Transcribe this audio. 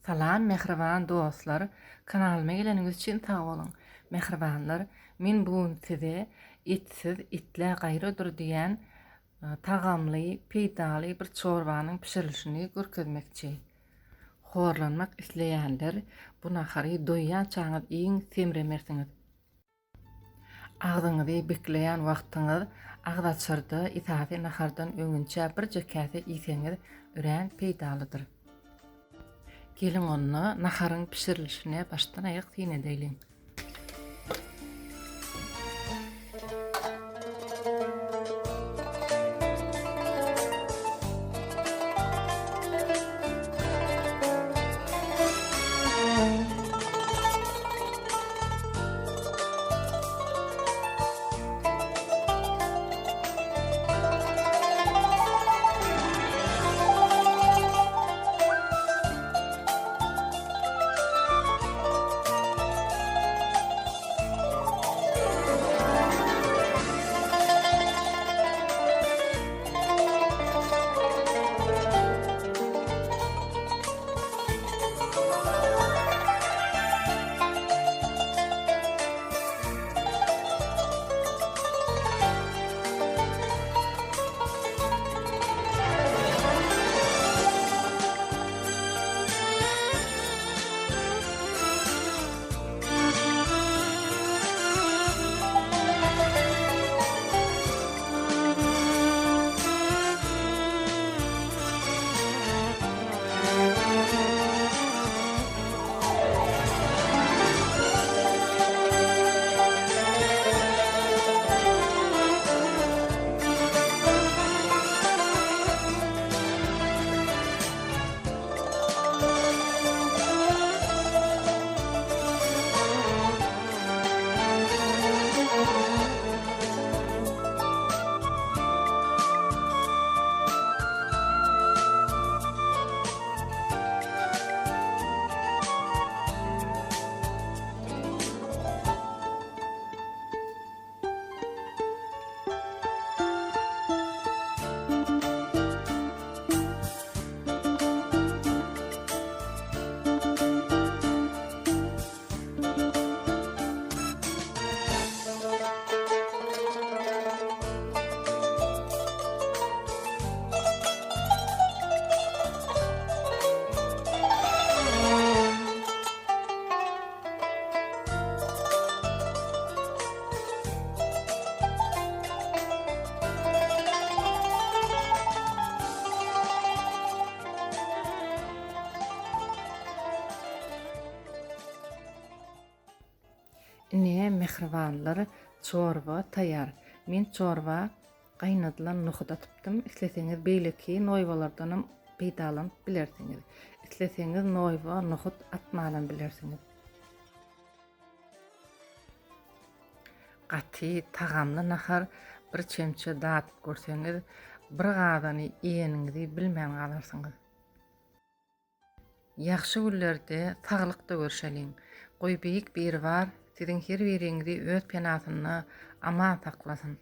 Salam mähriban dostlar kanalyma geleniňiz üçin sag boluň mähribanlar men bu gün size etsiz etlä gaýradyr diýen tagamly peýdaly bir çorbanyň pişirilişini görkezmekçi horlanmak isleýänler bu nahary doýýançaňyz iýiň semremersiňiz. Agzyňyzy bekleýän wagtyňyz agzaçarda esasy nahardan öňünçä birje käse iýseňiz örän peýdalydyr. Geliň onda naharyň pişirilişine başdan-aýak syn edeýliň. Ine, mähribanlar, çorba taýýar. Men çorba gaýnadylan nohut atypdym. Isleseňiz beýleki noýbalardanam peýdalanyp bilersiňiz. Isleseňiz noýba, nohut atmanam bilersiňiz. Gaty tagamly nahar, bir çemçe dadyp görseňiz, bir gazany iýeniňizi bilmän galarsyňyz. Ýagşy günlerde saglykda görşeliň. Goý Beýik Biribar siziň her biriňizi öz penasynda aman saklasyn.